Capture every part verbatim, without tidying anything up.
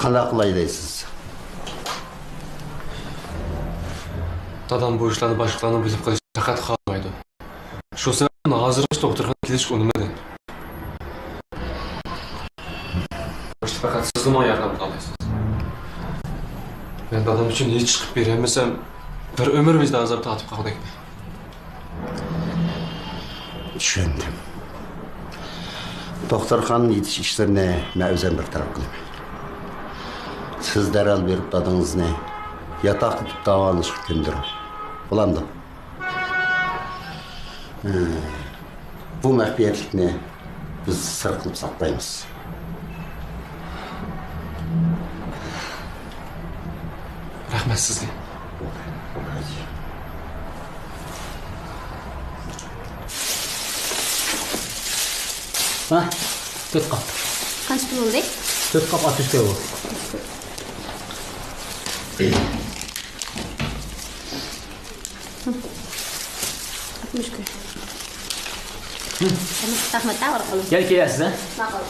قانداق قىلاي دەيسىز؟ دادام بۇ ئىشلارنى باشقىلارنىڭ بىلىپ قېلىشىنى پەقەت خالىمايدۇ. شۇ سەۋەبتىن ھازىرغىچە دوختۇرخانىغا كېلىشكە ئۇنىمىدى. پەقەت سىزلا ماڭا ياردەم قىلالايسىز. مەن دادام ئۈچۈن ھېچ چىقىپ بېرەلمىسەم، بىر ئۆمۈر ۋىجدان ئازابى تارتىپ قالغۇدەكمەن. چۈشەندىم. دوختۇرخانىدىن يېتىش ئىشلىرىنى مەن ئۆزۈم بىر تەرەپ قىلىمەن. سىز دەرھال بېرىپ دادىڭىزنى ياتاقتا تۇتۇپ داۋالىنىشقا كۆندۈرۈڭ. بولامدۇ؟ ھە. بۇ مەخپىيەتلىكنى بىز سىر قىلىپ ساقلايمىز. رەھمەت سىزگە. ھە، تۆت قاپ. قانچە پۇل بولدى؟ تۆت قاپ ئاتمىش كىلو بولدى. ئاتمىش كىلو. رەھمەت، ساغ بولۇڭ. يەنە كېلەرسىز، ھە؟ ماقۇل.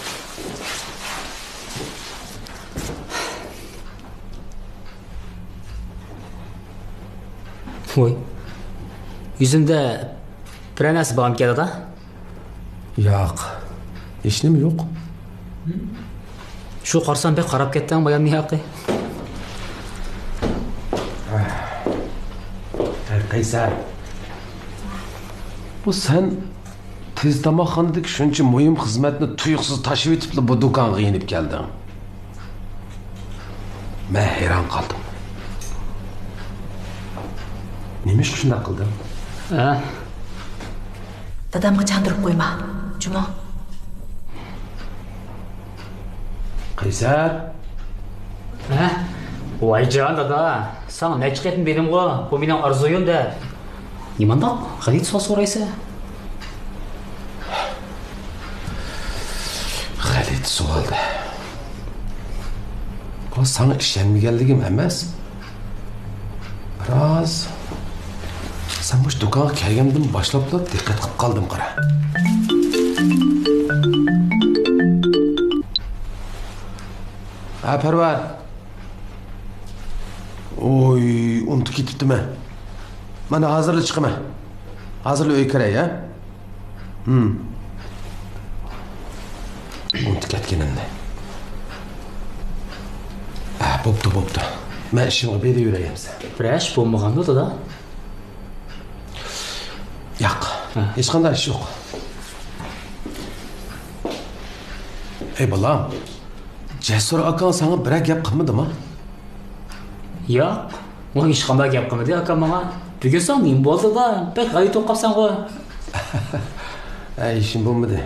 ۋوي، يۈزۈمدە بىرەر نەرسە بارمىكەن، دادا؟ ياق، ھېچنېمە يوق. شۇ قارىسام، بەك قاراپ كەتتىڭ بايام نىياقى. ھەي، قەيسەر. بۇ سەن تېز تاماقخانىدىكى شۇنچە مۇھىم خىزمەتنى تۇيۇقسىز تاشلىۋېتىپلا بۇ دۇكانغا يېنىپ كەلدىڭ. مەن ھەيران قالدىم. نېمىشقا شۇنداق قىلدىڭ؟ ھە؟ دادامغا چاندۇرۇپ قويما، جۇمۇ. قەيسەر! ھە؟ ۋايجان دادا، ساڭا نەچچە قېتىم دېدىمغۇ، بۇ مېنىڭ ئارزۇيۇم دەپ. نېمانداق غەلىتە سوئال سورايسەن؟ غەلىتە سوئال-دە. بۇ ساڭا ئىشەنمىگەنلىكىم ئەمەس. بىراز، سەن مۇشۇ دۇكانغا كەلگەندىن باشلاپلا دىققەت قىلىپ قالدىم، قارا. ھە، پەرۋەر. ۋوي، ئۇنتۇپ كېتىپتىمەن. مانا ھازىرلا چىقىمەن. ھازىرلا ئۆيگە كىرەي، ھە؟ ھىم. ئۇنتۇپ كەتكىنىمنى. ھە، بوپتۇ، بوپتۇ. مەن ئىشىمغا بېرىۋېرەي ئەمسە. بىرەر ئىش بولمىغاندۇ، دادا؟ ياق، ھە. ھېچقانداق ئىش يوق. ئەي بالام، جەسۇر ئاكاڭ ساڭا بىرەر گەپ قىلمىدىما؟ ياق، ئۇ ھېچقانداق گەپ قىلمىدى، ئاكام ماڭا. بۈگۈن ساڭا نېمە بولدىلا؟ بەك غەلىتە بولۇپ قاپسەنغۇ؟ ھەي، ئىشىم بولمىدى.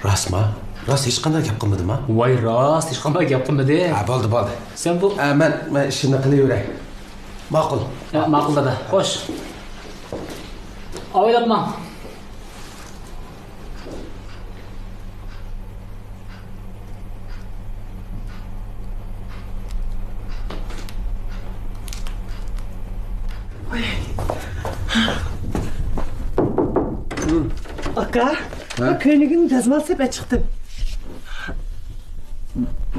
راستما؟ راست ھېچقانداق گەپ قىلمىدىما؟ ۋاي راست، ھېچقانداق گەپ قىلمىدى. ھە، بولدى، بولدى. سەن بۇ ھە، مەن، مەن ئىشىمنى قىلىۋېرەي. ماقۇل. ھە، ماقۇل دادا. خوش. ئاۋايلاپ ماڭ. ئاكا، ھە؟ كۆينىكىڭنى دەزمال سېلىپ ئەچىقتىم.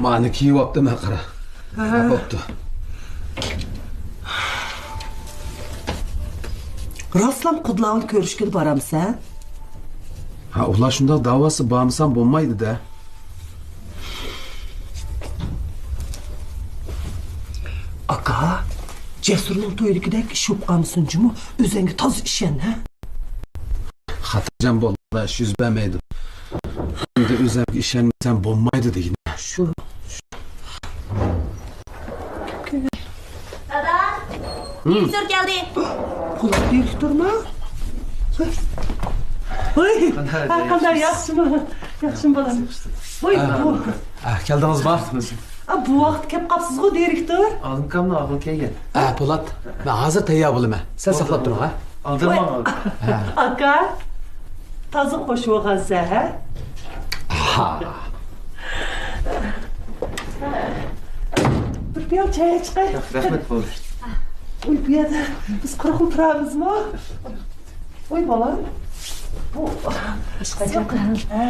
مانا كىيىۋاپتىمەن، قارا. ھە. ھە، بوپتۇ. راستلام قۇدىلاڭ كۆرۈشكىلى بارامسەن؟ ھە، ئۇلار شۇنداق دەۋاتسا بارمىسام بولمايدۇ-دە. ئاكا، جەسۇرنىڭ تويىدىكىدەك ئىش بولۇپ قالمىسۇن جۇمۇ، ئۆزۈڭگە تازا ئىشەن، ھە؟ خاتىرجەم بول، ئىش يۈز بەرمەيدۇ. ئەمدى ئۆزۈڭگە ئىشەنمىسەڭ بولمايدۇ دېگىنە. شۇ. دادا، دىرېكتور كەلدى. قۇلاق دىرېكتورمۇ؟ ۋاي، قانداق، ياخشىمۇ؟ ياخشىمۇ بالام؟ ۋاي، بۇ. ئە، كەلدىڭىزما؟ ئا، بۇ ۋاقىت كەپ قاپسىزغۇ، دىرېكتور. ئالىمكامنىڭ ئاغلى كەلگەن. ئە، پولات، مەن ھازىر تەييار بولىمەن. سەن ساقلاپ تۇرۇڭ، ھە؟ ئالدىرىماڭ. ھە. ئاكا، تازا خوش بولغانسەن، ھە؟ ھا. بىر پىيالە چاي ئىچقاي. ياق، رەھمەت، بولدى. ئۇي، بۇ يەردە بىز قۇرۇقلا تۇرامىزمۇ؟ ۋاي بالام، بۇ ھېچقاچان. ھە.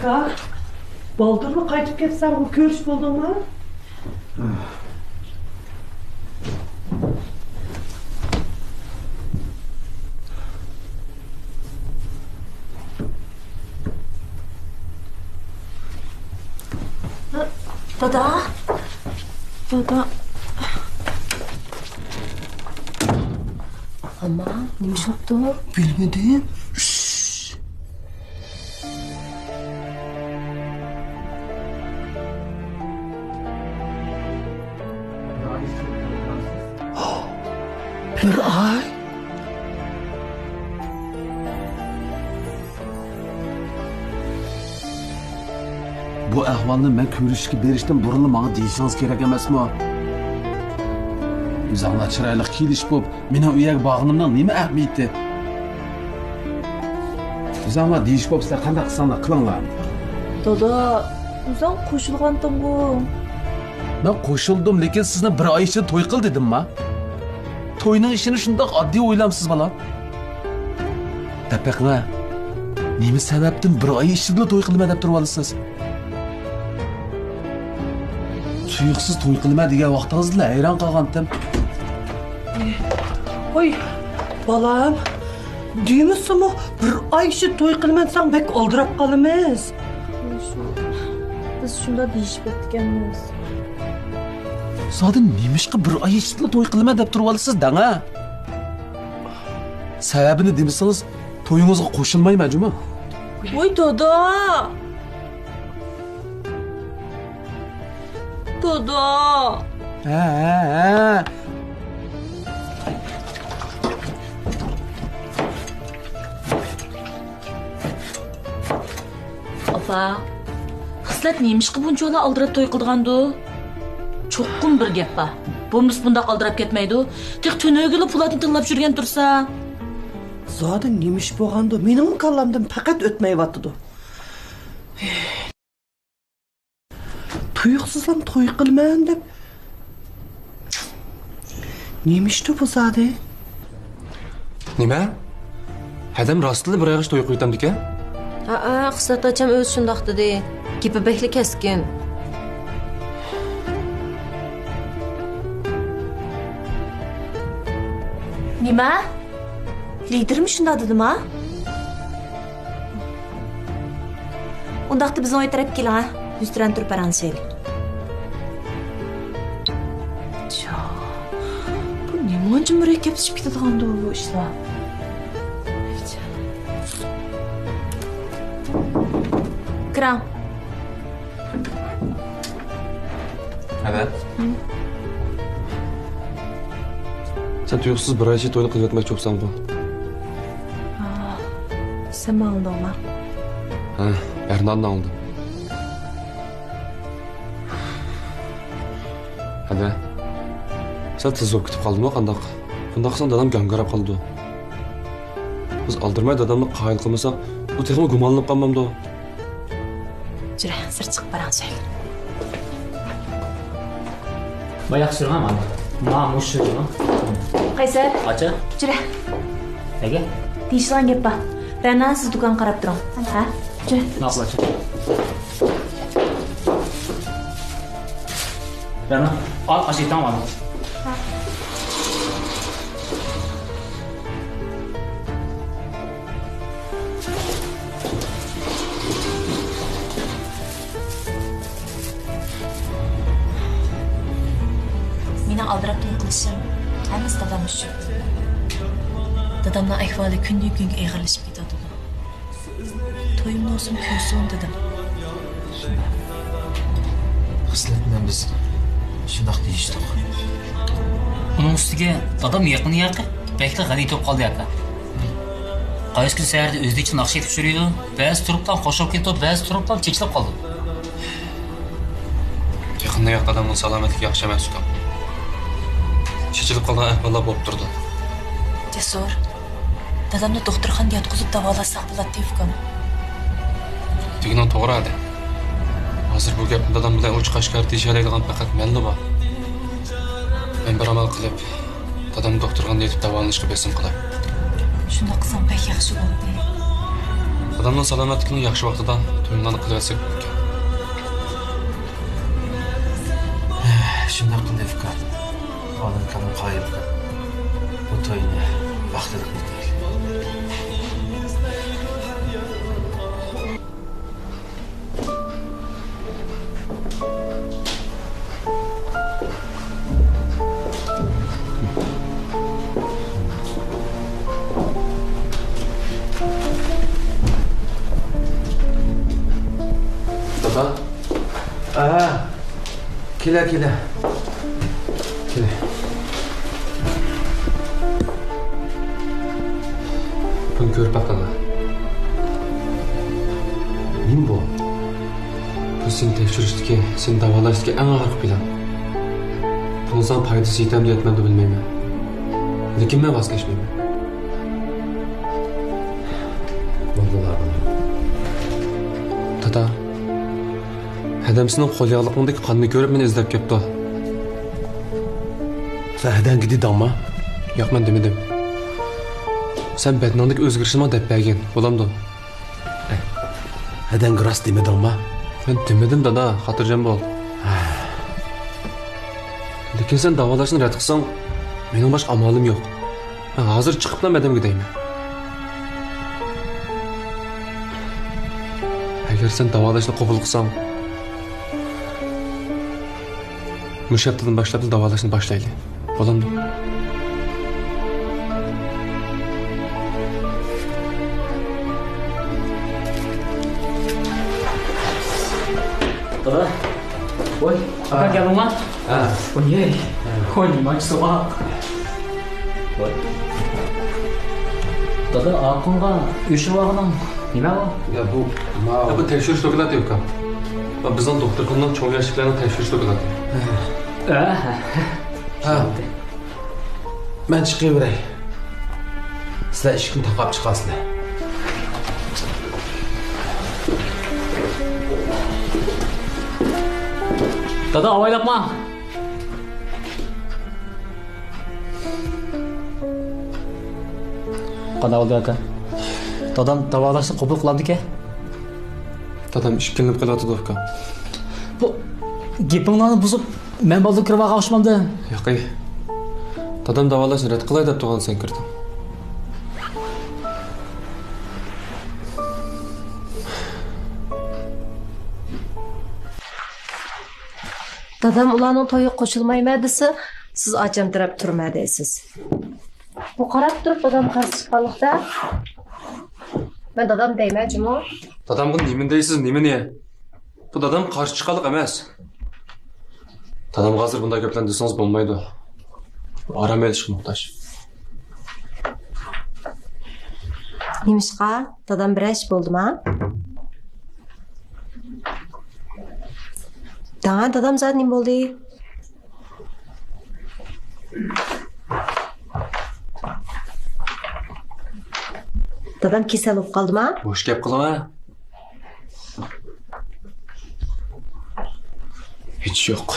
يا، بالدۇرلا قايتىپ كەپسەنغۇ، كۆرۈشۈپ بولدۇڭمۇ؟ دادا. دادا. ئاما، نېمە ئىش بوپتۇ؟ بىلمىدىم. بىر ئاي. بۇ ئەھۋالنى مەن كۆرۈشۈشكە بېرىشتىن بۇرۇنلا ماڭا دېيىشىڭىز كېرەك ئەمەسمۇ؟ ئۆزۈڭلار چىرايلىق كېلىشىپ، مېنىڭ ئۇ يەرگە بارغىنىمنىڭ نېمە ئەھمىيىتى؟ ئۆزۈڭلار دېيىشىپ بوپسىلەر، قانداق قىلساڭلار قىلىڭلار. دادا، ئۆزۈڭ قوشۇلغانتىڭغۇ. مەن قوشۇلدۇم، لېكىن سىزنى بىر ئاي ئىچىدە توي قىل دېدىمما؟ توينىڭ ئىشىنى شۇنداق ئاددىي ئويلامسىز، بالام؟ دەپ بېقىڭە، نېمە سەۋەبتىن بىر ئاي ئىچىدىلا توي قىلىمەن دەپ تۇرۇۋالىسىز؟ تۇيۇقسىز توي قىلىمەن دېگەن ۋاقتىڭىزدىلا ھەيران قالغانتىم. ۋاي، بالام، دېمىسىمۇ، بىر ئاي ئىچىدە توي قىلىمەن دېسەڭ بەك ئالدىراپ قالىمىز. بىز شۇنداق دېيىشىپ كەتكەنمىز. زادى نېمىشقا بىر ئاي ئىچىدىلا توي قىلىمەن دەپ تۇرۇۋالىسىز دەڭە؟ سەۋەبىنى دېمىسىڭىز، تويىڭىزغا قوشۇلمايمەن جۇمۇ. ۋاي دادا! دادا! ھە، ھە، ھە. ئاپا، خىسلەت نېمىشقا بۇنچىۋالا ئالدىراپ توي قىلىدىغاندۇ؟ چوقۇم بىر گەپ بار. بولمىسا بۇنداق ئالدىراپ كەتمەيدۇ. تېخى تۈنۈگۈنلا پولاتنى تىللاپ يۈرگەن تۇرسا. زادى نېمە ئىش بولغاندۇ؟ مېنىڭمۇ كاللامدىن پەقەت ئۆتمەيۋاتىدۇ. تۇيۇقسىزلا توي قىلىمەن دەپ. نېمە ئىشتۇ بۇ زادى؟ نېمە؟ ھەدەم راستلا بىر ئايغىچە توي قىلىۋېتەمدىكەن؟ ھەئە، خىسلەت ئاچام ئۆزى شۇنداق دېدى. گېپى بەكلا كەسكىن. نېمە؟ لىدىرمۇ شۇنداق دېدىما؟ ئۇنداقتا بىزنىڭ ئۆي تەرەپكە كېلىڭە، يۈزتۇرا تۇرۇپ پاراڭلىشايلى. جا، بۇ نېمانچە مۇرەككەپلىشىپ كېتىدىغاندۇ بۇ ئىشلار؟ كىرىڭ. ھەدە. سەن تۇيۇقسىز بىر ئايچە توينى قىلىۋەتمەكچى بوپسەنغۇ؟ ھا، سەن ماڭدىڭما؟ ھە، بەرنادنى ئاڭلىدىم. ھەدە، سەل تېز بولۇپ كېتىپ قالدىمۇ قانداق؟ بۇنداق قىلساڭ دادام گاڭگىراپ قالىدۇ. بىز ئالدىرىماي دادامنى قايىل قىلمىساق، ئۇ تېخىمۇ گۇمانلىنىپ قالمامدۇ؟ جۈرە، سىرت چىقىپ پاراڭلىشايلى. باياق سۈرگەن مانا. ما مۇشۇ. قەيسەر. ئاچا. جۈرە. نەگە؟ دېيىشىدىغان گەپ بار. بەرنا، سىز دۇكانغا قاراپ تۇرۇڭ. ھە؟ جۈرە. ماقۇل، ئاچا. رەنا، ئال، ئاشۇ ئېتىڭ ئال. مېنىڭ ئالدىراپ توي قىلىشىم ھەممىسى دادام ئۈچۈن. دادامنىڭ ئەھۋالى كۈندىن-كۈنگە ئېغىرلىشىپ كېتىۋاتىدۇ. تويۇم بولسۇن، كۆرسۇن دېدىم. خىسلەت بىلەن بىز شۇنداق دېيىشتۇق. ئۇنىڭ ئۈستىگە دادام يېقىن ياقى بەكلا غەنى بولۇپ قالدى ئاكا. قايسى كۈنى سەھەردە ئۆزىدىچە ناخشا ئېيتىپ يۈرىدۇ، بەزى تۇرۇپلا خوش بولۇپ كېتىدۇ، بەزى تۇرۇپلا چېچىلىپ قالىدۇ. يېقىندا ياق دادامنىڭ سالامەتلىكى ياخشى ئەمەس ئۇكام. چېچىلىپ قالغان ئەھۋاللار بولۇپ تۇرىدۇ. جەسۇر. دادامنى دوختۇرخانىدا ياتقۇزۇپ داۋالاتساق بولاتتى، ئۇكام. دېگىنىڭ توغرا ھەدە. ھازىر بۇ گەپنى دادام بىلەن ئوچۇق ئاشكارا دېيىشەلەيدىغان پەقەت مەنلا بار. مەن بىر ئامال قىلىپ، دادامنى دوختۇرخانىدا يېتىپ داۋالىنىشقا بېسىم قىلاي. شۇنداق قىلساڭ بەك ياخشى بولاتتى. دادامنىڭ سالامەتلىكىنىڭ ياخشى ۋاقتىدا تويۇڭلارنى قىلىۋەتسەك بوپتىكەن. شۇنداق قىلدى ئۇكام. ئانىڭ ئۇكامنى قايىل قىل. بۇ توينى ۋاقتىدا قىلىپ بېرەيلى. دادا. ئەھە. كېلە، كېلە. كېلە. بۇنى كۆرۈپ باققىنا. نېمە بۇ؟ بۇ سېنى تەكشۈرۈشتىكى، سېنى داۋالاشتىكى ئەڭ ئاخىرقى پىلان. بۇنىڭ ساڭا پايدىسى يېتەمدۇ، يەتمەمدۇ بىلمەيمەن. لېكىن مەن ۋاز كەچمەيمەن. بولدىلا بۇنى. دادا، ھەدەم سېنىڭ قول ياغلىقىڭدىكى قاننى كۆرۈپ مېنى ئىزدەپ كەپتۇ. سەن ھەدەڭگە دېدىڭما؟ ياق، مەن دېمىدىم. سەن بەدىنىڭدىكى ئۆزگىرىشنىمۇ دەپ بەرگىن، بولامدۇ؟ ھەدەڭگە راست دېمىدىڭما؟ مەن دېمىدىم، دادا، خاتىرجەم بول. لېكىن سەن داۋالاشنى رەت قىلساڭ، مېنىڭ باشقا ئامالىم يوق. مەن ھازىر چىقىپلا مەدەمگە دەيمەن. ئەگەر سەن داۋالاشنى قوبۇل قىلساڭ، مۇشۇ ھەپتىدىن باشلاپلا داۋالاشنى باشلايلى. بولامدۇ؟ دادا. ۋاي، ئاكا، ھە. كەلدىڭلار؟ ھە. ۋاي. ھە. ۋاي، نېمە ئاچچىقسىز. ۋاي. دادا، ئاقۇنغا ئۆچۈرۈۋالغىنىڭ نېمە ئۇ؟ يا، بۇ، ماۋۇ. يا، بۇ تەكشۈرۈش دوكلاتى، ئۇكام. بۇ بىزنىڭ دوختۇرخانىنىڭ چوڭ ياشلىكلارنىڭ تەكشۈرۈش دوكلاتى. ھە. ھە. ھە. مەن چىقىۋېرەي. سىلەر ئىشىكنى تاقاپ چىقارسىلەر. دادا، ئاۋايلاپ ماڭ. قانداق بولدى، ئاكا؟ دادام داۋالاشنى قوبۇل قىلامدىكەن؟ دادام ئىككىلىنىپ قېلىۋاتىدۇ، ئۇكام. بۇ گېپىڭلارنى بۇزۇپ، مەن بالدۇر كىرىۋالغان ئوخشىمامدۇ؟ ياقەي. دادام داۋالاشنى رەت قىلاي دەپ تۇرغاندا سەن كىردىڭ. دادام ئۇلارنىڭ تويىغا قوشۇلمايمەن دېسە، سىز ئاچام تەرەپ تۇرىمەن دەيسىز. بۇ قاراپ تۇرۇپ دادام قارشى چىققانلىقتا، مەن دادام دەيمەن جۇمۇ. دادامغا نېمىنى دەيسىز، نېمىنى؟ بۇ دادام قارشى چىققانلىق ئەمەس. دادامغا ھازىر بۇنداق گەپلەرنى دېسىڭىز بولمايدۇ. ئۇ ئارام ئېلىشقا موھتاج. نېمىشقا؟ دادام بىرەر ئىش بولدىما؟ داڭا، دادام زادى نېمە بولدى؟ دادام كېسەل بولۇپ قالدىما؟ بوش گەپ قىلما. ھېچ يوق.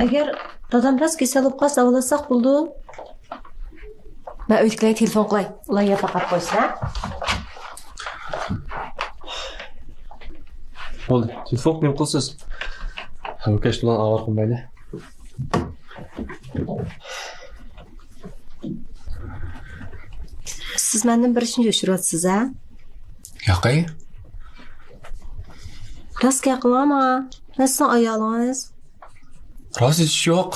ئەگەر دادام راست كېسەل بولۇپ قالسا، داۋالاتساق بولىدۇ. مەن ئۆيدىكىلەرگە تېلېفون قىلاي، ئۇلار ياتاققا قويسۇن، ھە؟ بولدى، تېلېفون نېمە قىلىسىز؟ ھەمكەش بىلەن ئاۋارە قىلمايلى. سىز مەندىن بىر ئىشنى يوشۇرۇۋاتىسىز، ھە؟ ياقەي. راست گەپ قىلىڭ ماڭا. مەن سىزنىڭ ئايالىڭىز. راست ھېچ يوق.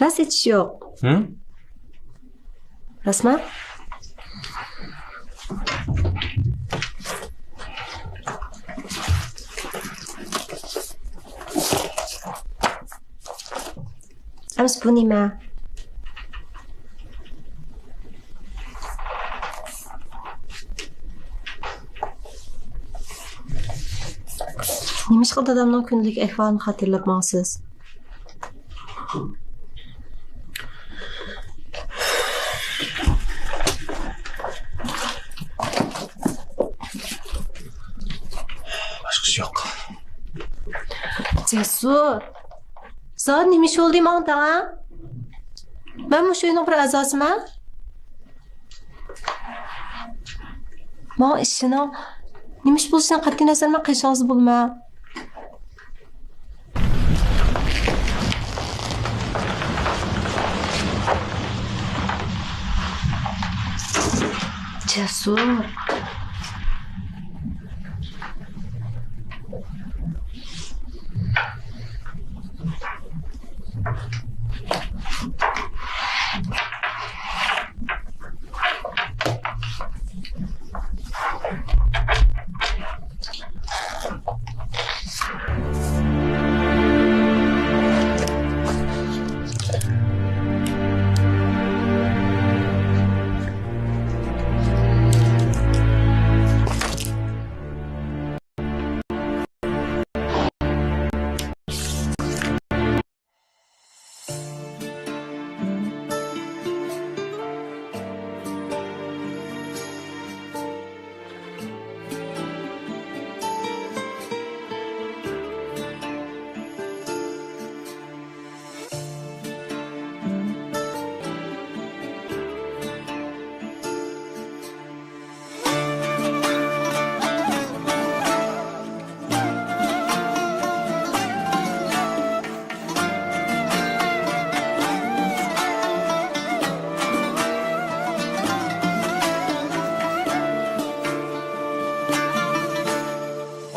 راست ھېچ يوق. ھە؟ راستما؟ ئەمىسە بۇ نېمە؟ نېمىشقا دادامنىڭ كۈندىلىك ئەھۋالىنى خاتىرىلەپ ماڭىسىز؟ جەسۇر، زادى نېمە ئىش بولدى ماڭا دەڭە؟ مەن مۇشۇ ئۆينىڭ بىر ئەزاسىمەن. ماڭا ئىشىنىڭ، نېمە ئىش بولۇشىدىن قەتئىينەزەر، مەن قېشىڭىزدا بولىمەن. جەسۇر.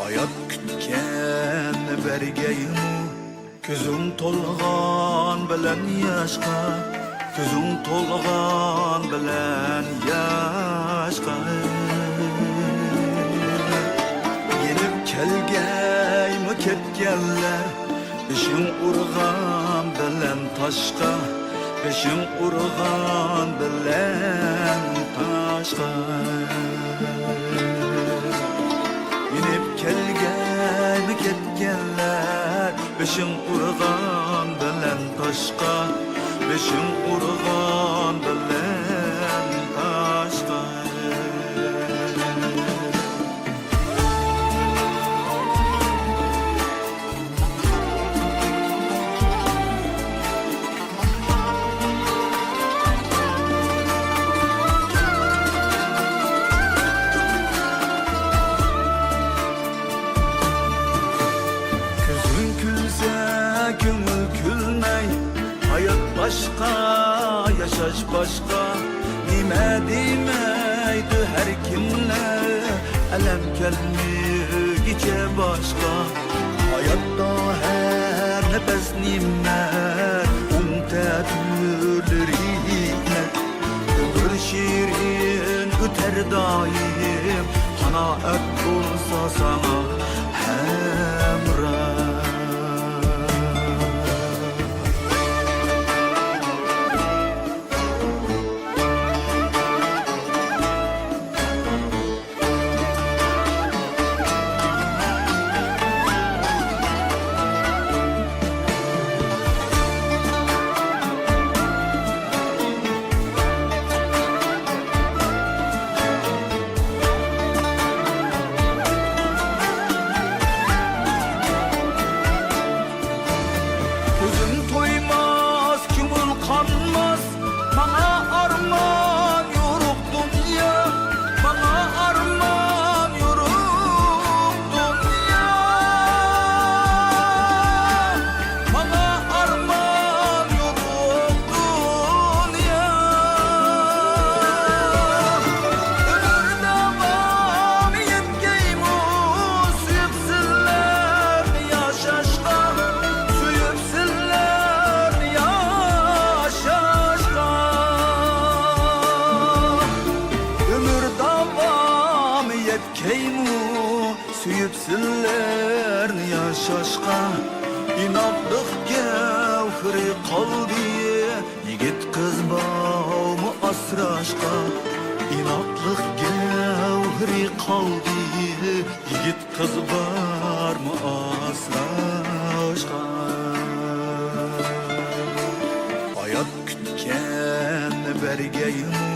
ھايات كۈتكەن بەرگەيمۇ، كۆزۈڭ تولغان بىلەن ياشقا، كۆزۈڭ تولغان بىلەن ياشقا. يېنىپ كەلگەيمۇ كەتكەنلەر، بېشىڭ ئۇرغان بىلەن تاشقا، بېشىڭ ئۇرغان بىلەن تاشقا. يېنىپ كەلگەيمۇ كەتكەنلەر، بېشىڭ ئۇرغان بىلەن تاشقا، بېشىڭ ئۇرغان بىلەن تاشقا. كۆزۈڭ كۈلسە، كۆڭۈل كۈلمەي، ھايات باشقا، ياشاش باشقا. نېمە دېمەيدۇ ھەر كىملەر، ئەلەم كەلمىگۈچە باشقا. ھاياتتا ھەر نەپەس نېمە، ئۇنتە تۈرلىرى ئۆمۈر شېرىن ئۆتەر دائىم، قانائەت بولسا ساڭا ھەمراھ. كۆزۈم تويماس، كۆڭۈل قانماس، ماڭا ئارمان يورۇق دۇنيا، ماڭا ئارمان يورۇق دۇنيا، ماڭا ئارمان يورۇق دۇنيا. ئۆمۈر داۋامى يەتكەيمۇ سۆيۈپ سىلەرنى ياشاشقا، سۆيۈپ سىلەرنى ياشاشقا. ئۆمۈر داۋامى يەتكەيمۇ سۆيۈپ سىلەرنى ياشاشقا. ئىناقلىق گەۋھىرى قالدى، يىگىت قىز بارمۇ ئاسراشقا؟ ئىناقلىق گەۋھىرى قالدى، يىگىت قىز بارمۇ ئاسراشقا؟ ھايات كۈتكەن بەرگەيمۇ،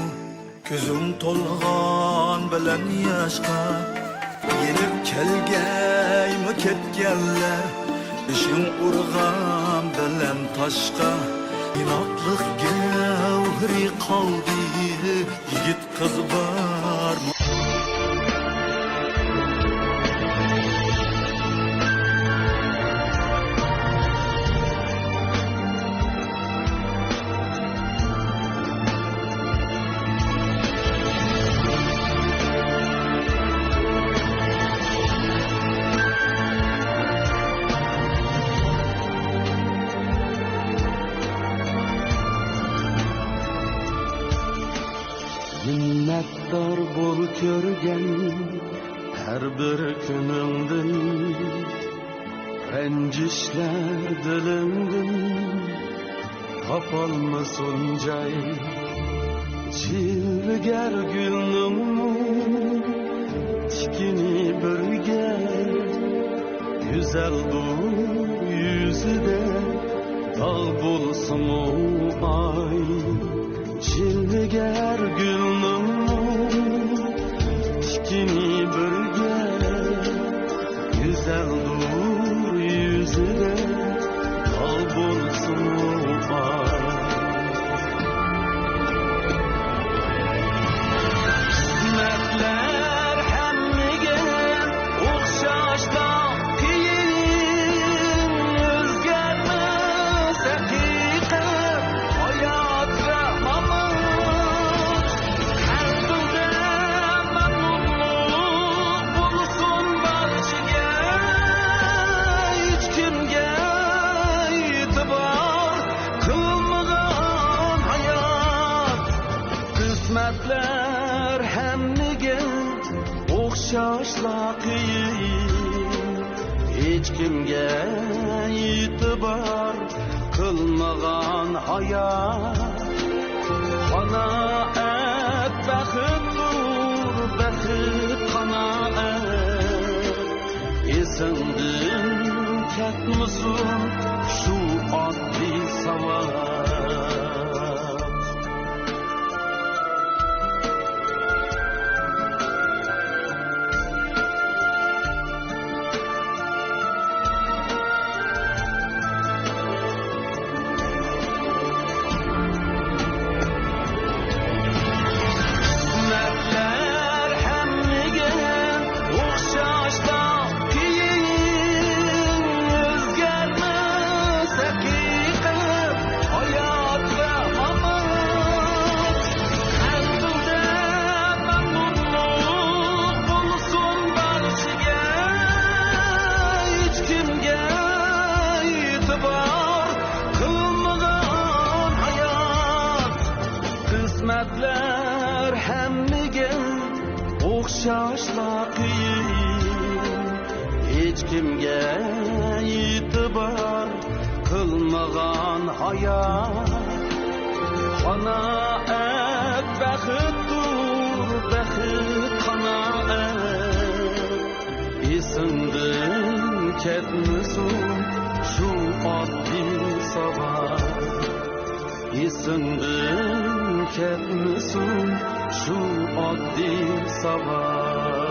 كۆزۈڭ تولغان بىلەن ياشقا. يېنىپ كەلگەيمۇ كەتكەنلەر، بېشىڭ ئۇرغان بەلەن تاشقا، ئىناقلىق گەۋھىرى قالدى، يىگىت قىز بارمۇ؟ مىننەتدار بول كۆرگەن ھەر بىر كۈنۈڭدىن، رەنجىشلەر دىلىڭدىن تاپالمىسۇن جاي. جىلۋىگەر گۈلنىڭمۇ تىكىنى بىرگە، گۈزەلدۇر يۈزىدە داغ بولسىمۇ ئاي. جىلۋىگەر گۈلنىڭمۇ تىكىنى بىرگە، گۈزەلدۇر يۈزىدە داغ بولسىمۇ ئاي. قىسمەتلەر ھەممىگە ئوخشاشلا قىيىن، ئۆزگەرمەس ھەقىقەت ھايات ۋە مامات. قەلبىڭدە مەمنۇنلۇق بولسۇن بارچىگە، ھېچكىمگە ئېتىبار قىلمىغان ھايات. قىسمەتلەر ھەممىگە ئوخشاشلا قىيىن، ھېچكىمگە ئېتىبار قىلمىغان ھايات. قانائەت بەختتۇر، بەخت قانائەت. ئېسىڭدىن كەتمىسۇن شۇ ئاددىي ساۋات. قىسمەتلەر ھەممىگە ئوخشاشلا قىيىن، ئۆزگەرمەس ھەقىقەت ھايات ۋە مامات. قەلبىڭدە مەمنۇنلۇق بولسۇن بارچىگە، ھېچكىمگە ئېتىبار قىلمىغان ھايات. قىسمەتلەر ھەممىگە ئوخشاشلا قىيىن، ھېچكىمگە ئېتىبار قىلمىغان ھايات. قانائەت بەختتۇر، بەخت قانائەت. ئېسىڭدىن كەتمىسۇن شۇ ئاددىي ساۋات. ئېسىڭدىن كەتمىسۇن شۇ ئاددىي ساۋات.